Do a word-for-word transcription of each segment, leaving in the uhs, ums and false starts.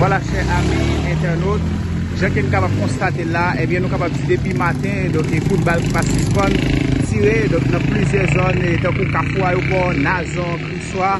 Vwala, chè ami entènot, jan ke n kapab konstate la, ebyen, nou kapab di depi maten, donk, e kout bal ki pa sispann tire, donk, nan plizyè zòn, e tankou Kafou Ayewopò, Nazon, Kriswa,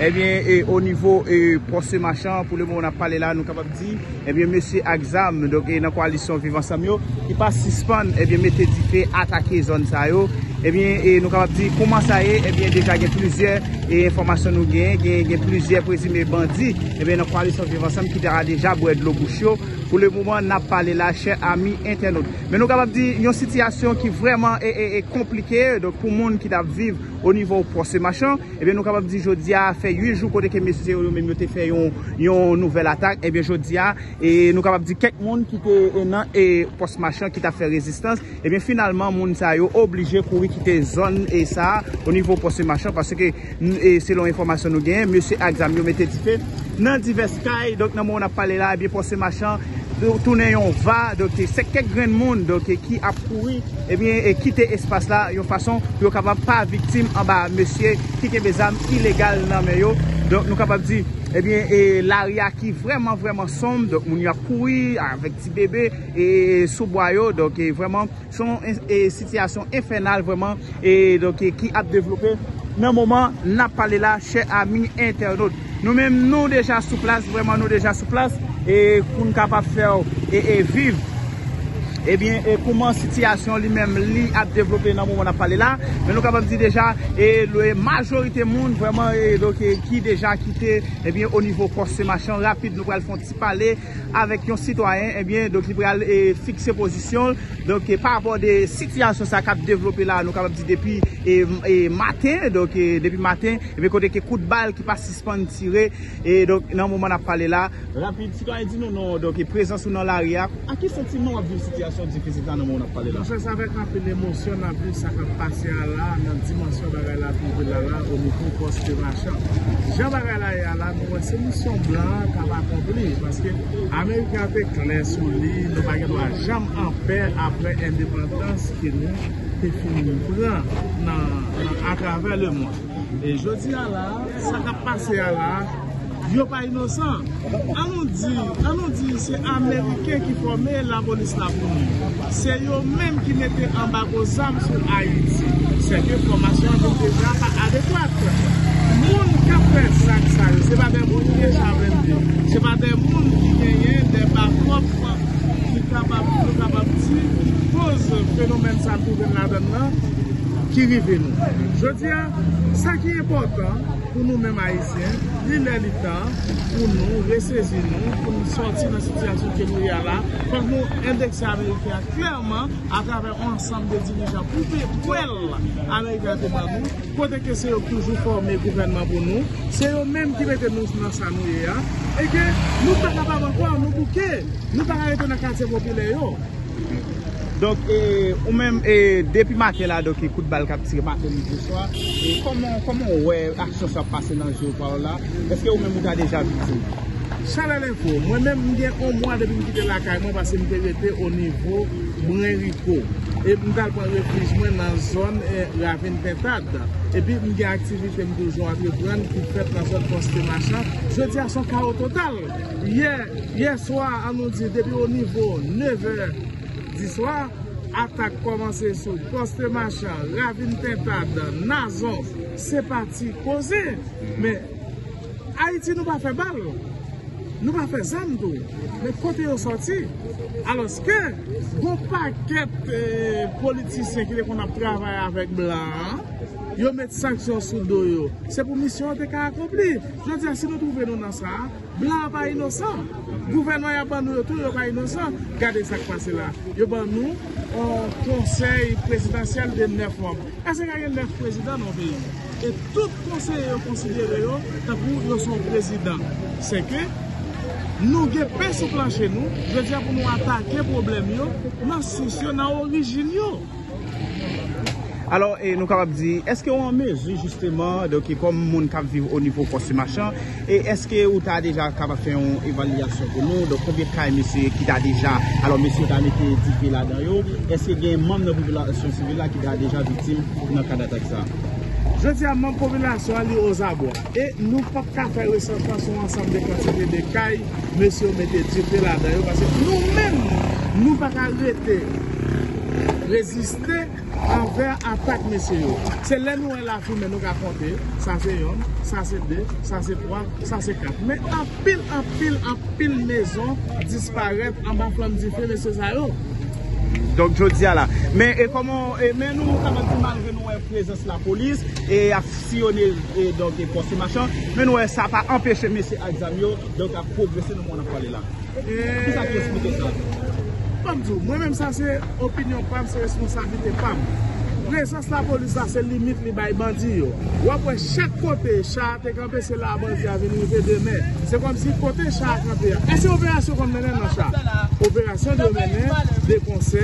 ebyen, e o nivo, e pòs Machan, pou le moman n ap pale la, nou kapab di, ebyen, mesye ak zam, donk, e nan koalisyon Viv Ansanm yo, ki pa sispann, ebyen, mete dife, atake zòn sa yo. Ebyen, e nou kapab di kòman sa ye, ebyen, deja gen plizyè, e enfòmasyon nou genyen, gen, gen plizyè prezime bandi, ebyen, nan koalisyon Viv Ansanm ki ta deja bwè dlo bouch yo. Pou le moman, n ap pale la, chè ami entènot. Men nou kapab di yon sitiyasyon ki vrèman e, e, e konplike, donk, pou moun ki t ap viv o nivo pòs Machan, ebyen, nou kapab di jodi a fè uit jou kote ke mesye yo menm yo te fè yon, yon nouvèl atak. Ebyen, jodi a, e nou kapab di kèk moun ki te, e, nan, e, pòs Machan ki t ap fè rezistans, ebyen, finalman, moun sa yo oblije kouri kite zòn, e, sa a, o nivo pòs Machan, paske, n-, e, selon enfòmasyon nou genyen, mesye ak zam yo mete dife nan divès kay. Donk, nan moman n ap pale la, ebyen, pòs Machan tou-, tounen yon va. Donk, se kèk grenn moun, donk, ki ap kouri, ebyen, e kite espas la, yon fason pou yo kapab pa viktim anba mesye ki kenbe zam ilegal nan men yo. Donk, nou kapab di, ebyen, e lari a ki vrèman, vrèman sonm. Donk, moun yo ap kouri avèk ti bebe, e sou bwa yo. Donk, e vrèman, se yon, e, sitiyasyon enfènal, vrèman, e donk, e ki ap devlope nan moman n ap pale la, chè ami entènot. Nou menm, nou deja sou plas, vrèman, nou deja sou plas, e pou n kapab fè w, e, e viv, ebyen, e kòman sitiyasyon li menm, li ap devlope nan moman n ap pale la. Men nou kapab di deja, e le majorite moun, vrèman, e donk, e ki deja kite, ebyen, o nivo pòs Machan, rapid, nou pral fè yon ti pale avèk yon sitwayen, ebyen, donk, li pral, e, fikse pozisyon l. Donk, e, pa rapò de sitiyasyon sa k ap devlope la, nou kapab di depi, e, e, maten, donk, e, depi maten, ebyen, kote ke kout bal ki pa sispann tire, e, donk, nan moman n ap pale la, rapid, sitwayen, di nou non, donk, e, prezans ou nan lari a, ak ki santiman w ap viv sitiyasyon difisil sa nan moman n ap pale la? Monchè, se avèk anpil emosyon n ap viv sa k ap pase a la, nan dimansyon bagay la twouve l la la, o nivo pòs Machan. Jan bagay la ye a la, nou wè se misyon blan an k ap akonpli, paske Ameriken an te klè sou li, nou pa gen dwa janm anpè apre endepandans ke nou te fin pran nan, nan, atravè lemonn. E jodi a la, sa k ap pase a la, yo pa inosan. An nou di, an nou di se Ameriken ki fòme lapolis la pou nou. Se yo menm ki mete anbago zam sou Ayiti. Sèke fòmasyon an vin deja pa adekwat. Moun k ap fè zak sa yo, se pa de moun ki deja blende. Se pa de moun ki genyen de bakòp ki kapab, nou kapab di, ki koz fenomèn sa twouve n ladann nan, ki rive nou. Jodi a, sa ki enpòtan pou nou menm Ayisyen, li lè li tan pou nou resezi nou, pou nou sòti nan sitiyasyon ke nou ye a la. Fòk nou endekse Ameriken an klèman atravè yon ansanm de dirijan pou pwèl Ameriken an te ban nou, kote ke se yo k toujou fòme gouvènman pou nou, se yo menm ki mete nou nan sa nou ye a, e ke nou pa kapab ankò, nou bouke, nou pa ka rete nan katye popilè yo. Donk, e, ou menm, e, depi maten la, donk, e, kout bal k ap tire maten, midi, swa, e, kòman, kòman w wè aksyon sa ap pase nan zye pa w la? Èske ou menm ou ta deja viktim? Chalè Lenfo, mwen menm, m gen yon mwa depi m kite lakay mwen, paske m te rete o nivo Bren Riko. E m t al pran refij mwen nan zòn, e, Ravin Pentad. Epi m gen aktivite m toujou antreprann ki fèt nan zòn Pòs Machan. Jodi a se yon kawo total. Yè, yè swa, an nou di, depi o nivo nevè di swa, atak kòmanse sou Pòs Machan, Ravin Pentad, Nazon, se pati koze. Men, Ayiti, nou pa fè bal. Nou pa fè zam tou. Men kote yo sòti? Alòske, gon pakèt, eh, politisyen ki te konn ap travay avèk blan an, yo met sanksyon sou do yo. Se pou misyon an te ka akonpli. Jodi a, si nou twouve nou nan sa a, blan an pa inosan. Gouvènman y ap ban nou yo tou, yo pa inosan. Gade sa k pase la. Yo ban nou yon konsèy prezidansyèl de nèf manm. Èske ka gen nèf prezidan nan yon peyi? E tout konseye yo konsidere yo tankou yo se yon prezidan. Sèke nou gen pen sou planche nou, jodi a pou nou atake pwoblèm yo nan sous yo, nan orijin yo. Alò, e nou kapab di, èske w an mezi jisteman, donk, kòm moun k ap viv o nivo Pòs Machan, e èske ou ta deja kapab fè yon evalyasyon pou nou? Donk, konbyen kay mesye ki ta deja, alò, mesye ta mete dife ladan yo? Èske gen manm nan popilasyon sivil la ki ta deja viktim nan kad atak sa a? Jodi a, manm popilasyon an, li ozabwa. E nou p ap ka fè resansan sou ansanm de kantite de kay mesye yo mete dife ladan yo, paske nou menm, nou pa ka rete reziste anvè atak mesye yo. Se lè nou wè lafimen, nou ka konte, sa se yonn, sa se de, sa se twa, sa se kat. Men anpil, anpil, anpil mezon disparèt anba flanm dife mesye sa yo. Donk, jodi a la. Men, e kòman, e, men nou kapab di, malgre nou wè prezans lapolis, e ap siyone, e, donk, e pòs Machan, men nou wè sa pa anpeche mesye ak zam yo, donk, ap pwogrese nan moman n ap pale la. Kisa ki eksplike sa? Ban m di w, mwen menm, sa se opinyon pa m, se responsablite pa m. Prezans lapolis la, se limit li bay bandi yo. W ap wè chak kote cha a te kanpe, se la bandi a vin rive demen. Se kòmsi kote cha a kanpe a. Èske operasyon konn mennen nan cha? Operasyon dwe mennen de konsè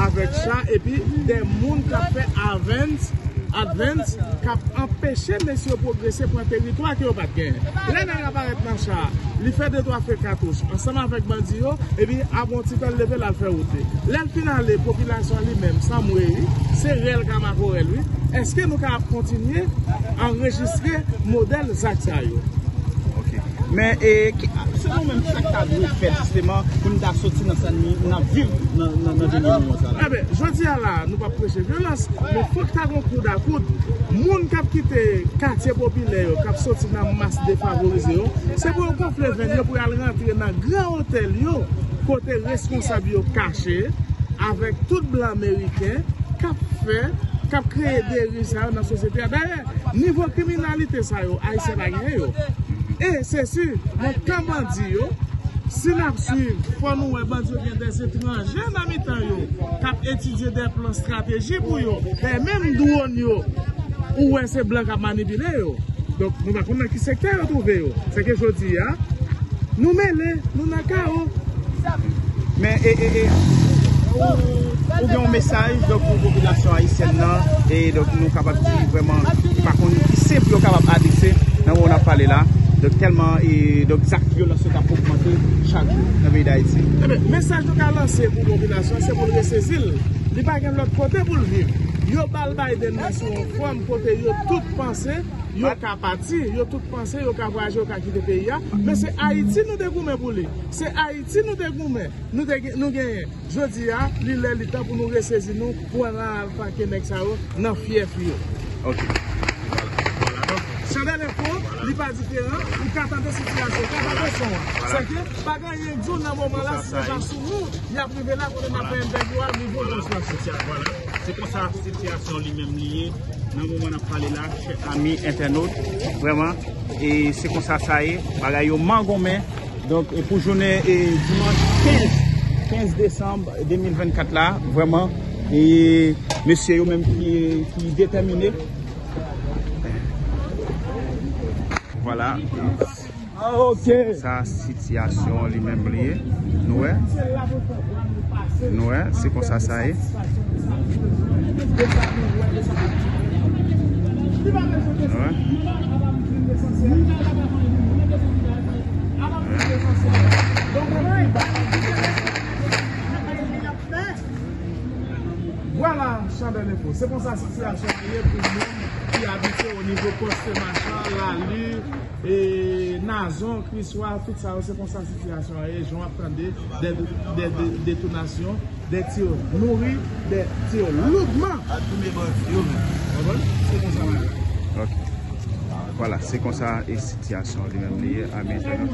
avèk cha, epi de moun k ap fè avans, advance, k ap anpeche mesye yo pwogrese pran teritwa ke yo pa t genyen. Lè nèg la parèt nan cha a, li fè de twa fè katouch ansanm avèk bandi yo, epi apre yon ti tan l leve l al fè wout li. Lè l fin ale, popilasyon an li menm, Samweri, se rèl ka makorèl wi. Èske nou ka ap kontinye anrejistre modèl zak sa yo? Ok. Men, e, ki, selon ou menm, sa k ta dwe fèt, jisteman, pou n ta soti nan sa n ap viv nan, nan, nan dènye moman sa la? Eben, jodi a la, nou p ap preche vyolans, men fòk ta gon koud a koud. Moun k ap kite katye popilè yo, k ap soti nan mas defavorize yo, se pou yo gonfle venn yo pou y al rantre nan gran otèl yo, kote responsab yo kache, avèk tout blan meriken k ap fè, k ap kreye deriv sa yo nan sosyete a. Dayè, nivo kriminalite sa yo, Ayisyen pa genyen yo. E se si, nan kan bandi yo, si n ap swiv, fò nou wè bandi yo gen dèzetranje nan mitan yo, k ap etidye dè plan estrateji pou yo. Dayè, menm dwòn yo, ou wè se blan k ap manipile yo. Donk, nou pa konn nan ki sektè yo twouve yo. Sèke jodi a, nou mele, nou nan kawo. Men, e, e, e, ou, ou gen yon mesaj, donk, pou popilasyon ayisyèn nan, e, donk, nou kapab di vrèman, pa konn ki sen pou yo kapab adrese nan moman n ap pale la. Donk, tèlman, e, donk, zak vyolans yo k ap ogmante chak jou nan peyi Dayiti. Eben, mesaj nou ka lanse pou popilasyon, se pou l resezi l. Li pa gen lòt kote pou l viv. Yo ba l Biden nan sou yon fòm kote yo tout panse yo ka pati, yo tout panse yo ka vwayaje, yo ka kite peyi a. Men se Ayiti nou te goumen pou li. Se Ayiti nou te goumen, nou te gen, nou genyen. Jodi a, li lè, li tan pou nou resezi nou, pou ann al atake nèg sa yo nan fyèf yo. Ok. Vwala, vwala. Donk, Chandèl Enfo, li pa diferan, ou ka tande sitiyasyon, ou ka tande son an. Vwala. Sèke, pa gen anyen k di w nan moman la, si yo pa sou nou, y ap rive la kote n ap fè entèvyou a, nivo de sitiyasyon. Vwala. Se konsa sitiyasyon li menm li ye. Nan moman n ap pale la, chè ami entènot, vrèman, e se konsa sa ye, bagay yo mangonmen. Donk, e pou jounen, e dimanch kenz, kenz desanm de mil vennkat la, vrèman, e mesye yo menm ki, ki detèmine. Vwala. Ah, ok. Sa sitiyasyon li menm li ye. Nou wè? Nou wè, se konsa sa ye. Nou wè? Vwala, Chandèl Enfo. Se konsa sitiyasyon an ye pou moun ki abite o nivo Pòs Machan, Lali, e, Nazon, Kriswa, tout sa yo, se konsa sitiyasyon an ye. Jan w ap tande, de, de, de, detonasyon, de tir nouri, de tir loudman. Ap tounen bandi yo menm. Konprann? Se konsa bagay la. Ok. Vwala, se konsa e sitiyasyon li menm li ye, ami entènot.